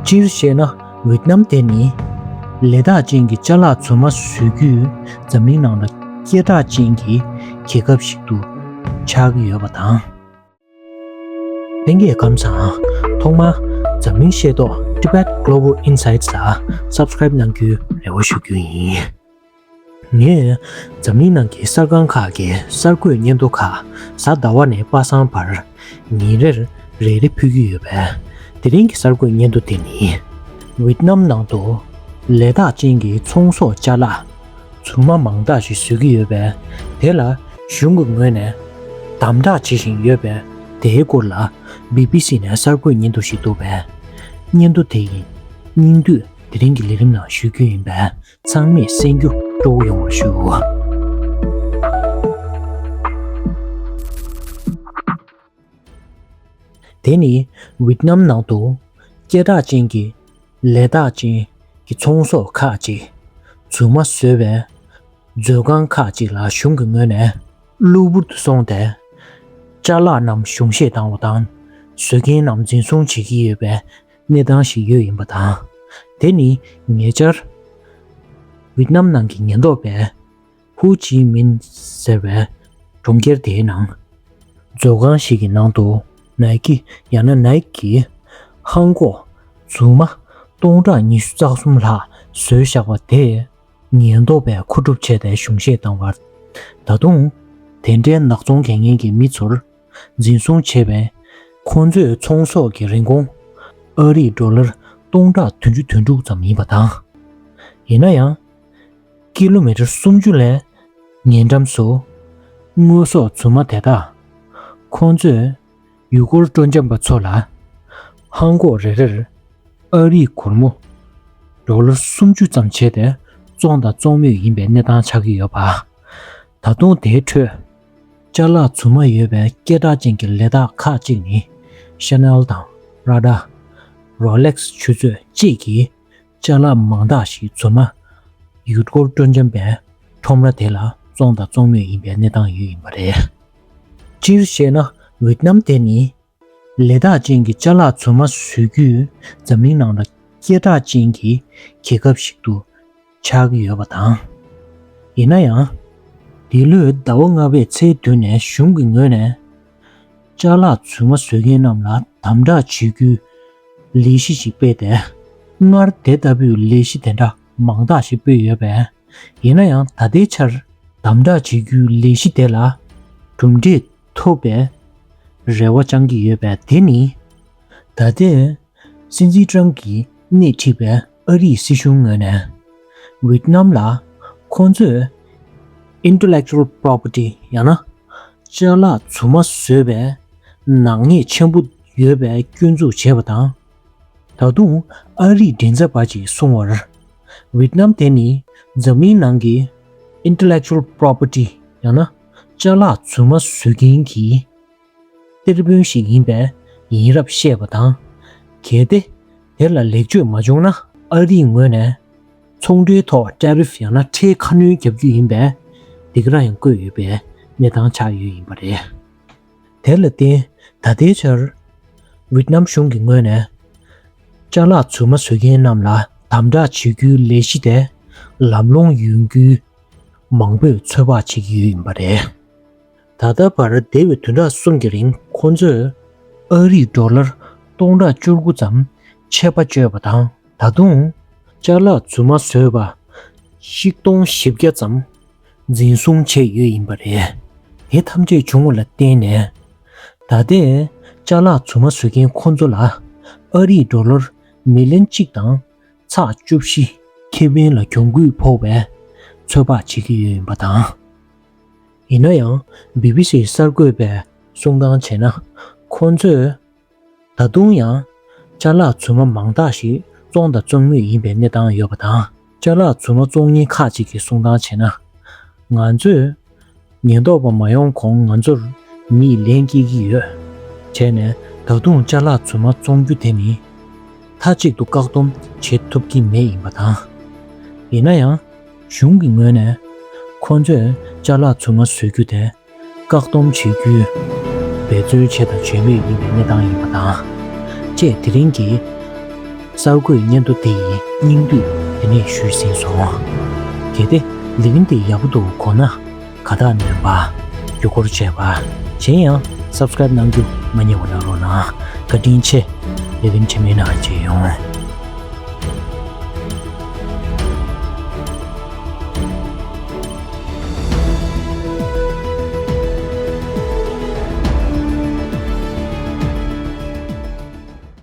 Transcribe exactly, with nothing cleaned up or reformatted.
སྤྱིར་བཤད་ན། ཝེད་ནམ་དེ་ནི་ལས་རྟགས་ཅན་གྱི་ཅ་ལག་རྫུན་མ་བཟོ་རྒྱུའི་འཛམ་གླིང་ནང་ལ་སྐད་གྲགས་ཅན་གྱི་རྒྱལ་ཁབ་ཞིག་ཏུ་ཆགས་ཀྱི་ཡོད་པ་དང་། ལྷན་རྒྱས་ཁམས་བཟང་། ཐོག་མར་འཛམ་གླིང་ཤེས་རྟོགས་Tibet Global Insights ལ་Subscribe གནང་རྒྱུའི་རེ་བ་ཞུ་རྒྱུ་ཡིན། ངས་འཛམ་གླིང་ནང་གི་གསར་ཁང་ཁག་གི་གསར་འགོད་སྙན་ཐོ་ཁག་གཟའ་ཟླ་བ་ནས་པ་སངས་བར་ཉིན་རེར་རེ་རེ་ཕུལ་གྱི་ཡོད་པས། དེ་རིང་གི་གསར་འགོད་སྙན་ཐོ་དེ་ནི། ཝེད་ནམ་ནང་དུ་ལས་རྟགས་ཅན་གྱི་ཚོང་ཟོག་ཅ་ལག་རྫུན་མ་མང་དག་ཞིག་བཟོ་གི་ཡོད་པས། དེ་ལ་གཞུང་གི་ངོས་ནས་དམ་དྲག་བྱེད་བཞིན་ཡོད་པས། དེའི་སྐོར་ལ་བི་བི་སི་ནས་གསར་འགོད་སྙན་ཐོ་ཞིག་འདུག་པས། སྙན་ཐོ་དེ་ཡི་སྙིང་བསྡུས་དེ་རིང་གི་ལས་རིམ་ནང་ཞུ་རྒྱུ་ཡིན་པས། ཚང་མས་གསན་རྒྱུ་སྤྲོ་བོ་ཡོང་བར་ཞུ། དེ་ནི་ཝེད་ནམ་ནང་དུ་སྐད་གྲགས་ཅན་གྱི་ལས་རྟགས་ཅན་གྱི་ཚོང་ཟོག་ཁག་ཅིག་རྫུན་མ་བཟོས་པའི་མཛོད་ཁང་ཁག་ཅིག་ལ་གཞུང་གི་ངོས་ནས་གློ་བུར་དུ་སོང་སྟེ། ཅ་ལག་རྣམས་གཞུང་བཞེས་བཏང་བ་དང་། བཟོ་མཁན་རྣམས་འཛིན་བཟུང་བྱེད་ཀྱི་ཡོད་པའི་གནས་སྟངས་ཤིག་ཡོད་ཡིན་པ་དང་། དེ་ནི་ཉེ་ཆར་ཝེད་ནམ་ནང་གི་ཉེན་རྟོག་པས་ཧུ་ཅི་མིན་ཟེར་བའི་གྲོང་ཁྱེར་དེའི་ནང་མཛོད་ཁང་ཞིག་གི་ནང་དུ་ནའི་ཀི་ཡང་ན་ནའི་ཀི་ཧང་གོག་རྫུན་མ་སྟོང་ཕྲག་ཉི་ཤུ་རྩ་གསུམ་ལྷག་བཟོས་བཞག་པ་དེ། ཉེན་རྟོག་པས་མཁོ་སྒྲུབ་བྱས་ཏེ་གཞུང་བཞེས་བཏང་བར། ད་དུང་དེ་འདྲའི་ནག་ཚོང་གྱོང་ངན་གྱི་མི་ཚོར་འཛིན་བཟུང་བྱས་པས། ཁོང་ཚོའི་ཚོང་ཟོག་གི་རིན་གོང་ཨ་རིའི་ཌོ་ལར་སྟོང་ཕྲག་བདུན་ཅུ་དོན་དྲུག་ཙམ་ཡིན་པ་དང་། ཡིན་ན་ཡང་། ཀི་ལོ་མི་ཊར་སུམ་ཅུ་ལས་ཉེ་འགྲམ་སུ་དངོས་ཟོག་རྫུན་མ་དེ་དག་ཁོང་ཚོས་ཡུལ་སྐོར་སྤྲོ་འཆམ་པ་ཚོ་ལ་ཧང་གོག་རེ་རེར་ཨ་རིའི་སྒོར་མོ་ཌོ་ལར་སུམ་ཅུ་ཙམ་བྱས་ཏེ་བཙོང་དང་བཙོང་མུས་ཡིན་པའི་གནས་སྟངས་ཆགས་ཀྱི་ཡོད་པ། ད་དུང་དེའི་ཁྲོད་ཅ་ལག་རྫུན་མ་ཡོད་པའི་སྐད་གྲགས་ཅན་གྱི་ལས་རྟགས་ཁག་ཅིག་ནི་ཤ་ནལ་དང་པྲ་ཌ། རོ་ལེག་སི་ཆུ་ཚོད་བཅས་ཀྱི་ཅ་ལག་མང་དག་ཞིག་རྫུན་མ་ཡུལ་སྐོར་སྤྲོ་འཆམ་པའི་ཁྲོམ་ར་དེ་ལ་བཙོང་དང་བཙོང་མུས་ཡིན་པའི་གནས་སྟངས་ཡོད་ཡིན་པ་རེད། སྤྱིར་བཤད་ན། ཝེད་ནམ་དེ་ནི་ལས་རྟགས་ཅན་གྱི་ཅ་ལག་རྫུན་མ་བཟོ་རྒྱུའི་འཛམ་གླིང་ནང་ལ་སྐད་གྲགས་ཅན་གྱི་རྒྱལ་ཁབ་ཞིག་ཏུ་ཆགས་ཀྱི་ཡོད་པ་དང་། ཡིན་ན་ཡང་། འདི་ལོའི་ཟླ་བ་ལྔ་པའི་ཚེས་བདུན་ནས་གཞུང་གི་ངོས་ནས། ཅ་ལག་རྫུན་མ་བཟོ་མཁན་རྣམས་ལ་དམ་དྲག་བྱེད་རྒྱུའི་ལས་གཞི་ཞིག་སྤེལ་ཏེ། སྔར་དེ་ལྟ་བུའི་ལས་གཞི་དེ་འདྲ་མང་དག་ཞིག་སྤེལ་ཡོད་པས། ཡིན་ན་ཡང་ད་ལྟའི་ཆར་དམ་དྲག་བྱེད་རྒྱུའི་ལས་གཞི་དེ་ལ་གྲུབ་འབྲས་ཐོབ་པའི་རེ་བ་བཅང་གི་ཡོད་པས། དེ་ནི་ད་ལྟའི་སྲིད་འཛིན་ཊྲམ་གྱིས་སྣེ་ཁྲིད་པའི་ཨ་རིའི་སྲིད་གཞུང་ངོས་ནས་ཝེད་ནམ་ལ་ཁོང་ཚོས་Intellectual Property ཡང་ན་ཅ་ལག་རྫུན་མ་བཟོས་པའི་ནག་ཉེས་ཆེན་པོ་ཡོད་པའི་སྐྱོན་འཛུགས་བྱས་པ་དང་། ད་དུང་ཨ་རིའི་མགྲིན་ཚབ་པ་ཅིག་གསུངས་པར། ཝེད་ནམ་དེ་ནི་འཛམ་གླིང་ནང་གི་Intellectual Property ཡང་ན་ཅ་ལག་རྫུན་མ་བཟོ་མཁན་གྱི་གཏེར་དཔོན་ཞིག་ཡིན་པའི་ཡིན་རབས་བཤད་པ་དང་། གལ་ཏེ་དེ་ལ་ལེགས་བཅོས་མ་བྱུང་ན། ཨ་རིའི་ངོས་ནས་ཚོང་འབྲེལ་ཐོག་ཊེ་རིཕ་ཡང་ན་ཁྲལ་ཁ་སྣོན་རྒྱག་རྒྱུ་ཡིན་པའི་འདི་ག་རང་ཡང་བཀོད་ཡོད་པའི་གནས་སྟངས་ཆགས་ཡོད་ཡིན་པ་རེད། དེ་ལ་བརྟེན། ད་ལྟའི་ཆར་ཝེད་ནམ་གཞུང་གི་ངོས་ནས་ཅ་ལག་རྫུན་མ་བཟོ་མཁན་རྣམས་ལ་དམ་དྲག་བྱེད་རྒྱུའི་ལས་གཞི་དེ་ལམ་ལྷོང་ཡོང་རྒྱུའི་མང་པོས་ཚོད་དཔག་བྱེད་ཀྱི་ཡོད་ཡིན་པ་རེད། ད་ལྟ་བར་འདས་པའི་བདུན་ཕྲག་གསུམ་གྱི་རིང་ཁོ་ཚོས་ཨ་རིའི་ཌོ་ལར་སྟོང་ཕྲག་བཅུ་དགུ་ཙམ་ཆད་པ་གཅོད་པ་དང་། ད་དུང་ཅ་ལག་རྫུན་མ་བཟོས་པ་ཆིག་སྟོང་བཞི་བརྒྱ་ཙམ་འཛིན་བཟུང་བྱས་ཡོད་ཡིན་པ་རེད། དེ་ཐམས་ཅད་བྱུང་བ་ལ་བརྟེན་ནས། ད་ལྟའི་ཅ་ལག་རྫུན་མ་བཟོ་མཁན་ཁོ་ཚོ་ལ་ཨ་རིའི་ཌོ་ལར་མི་ལན་གཅིག་དང་ཚེག་བཅུ་བཞི་ཁེ་ཕན་ལ་གྱོང་གུད་ཕོག་པའི་ཚོད་དཔག་བྱེད་ཀྱི་ཡོད་ཡིན་པ་དང་། ཡིན་ན་ཡང་། བི་བི་སིའི་གསར་འགོད་པས་གསུང་སྟངས་བྱས་ན། ཁོང་ཚོས་ད་དུང་ཡང་ཅ་ལག་རྫུན་མ་མང་དག་ཞིག་བཙོང་དང་བཙོང་མུས་ཡིན་པའི་གནས་སྟངས་ཡོད་པ་དང་། ཅ་ལག་རྫུན་མ་བཙོང་མཁན་ཁག་ཅིག་གིས་གསུང་སྟངས་བྱས་ན། ང་ཚོས་ཉེན་རྟོག་པ་མ་ཡོང་གོང་ང་ཚོར་མིས་ལན་སྐྱེལ་གྱི་ཡོད། བྱས་ནས་ད་དུང་ཅ་ལག་རྫུན་མ་བཙོང་རྒྱུ་དེ་ནི་མཐའ་གཅིག་ཏུ་བཀག་སྡོམ་བྱེད་ཐུབ་ཀྱི་མེད་ཡིན་པ་དང་། ཡིན་ན་ཡང་། གཞུང་གི་ངོས་ནས་ཁོ་ཚོས་ཅ་ལག་རྫུན་མ་བཟོ་རྒྱུ་དེ་བཀག་སྡོམ་བྱེད་རྒྱུའི་འབད་བརྩོན་བྱས་དང་བྱེད་མུས་ཡིན་པའི་གནས་སྟངས་ཡིན་པ་དང་། བཅས་དེ་རིང་གི་ གསར་འགོད་སྙན་ཐོ་དེ་ཡི་སྙིང་བསྡུས་དེ་ནས་ཞུས་ཟིན་སོང་། གལ་ཏེ་ལས་རིམ་དེ་ཡག་པོ་འདུག་གོ་ན། དགའ་རྟགས་ནོན་པ། བརྒྱུད་སྐུར་བྱས་པ། གཞན་ཡང་སབ་སི་ཀ་རེབ་གནང་རྒྱུ་མ་བསྙེལ་བ་གནང་རོགས་གནང་། བཀའ་དྲིན་ཆེ། ལས་རིམ་རྗེས་མའི་ནང་མཇལ་ཡོང་།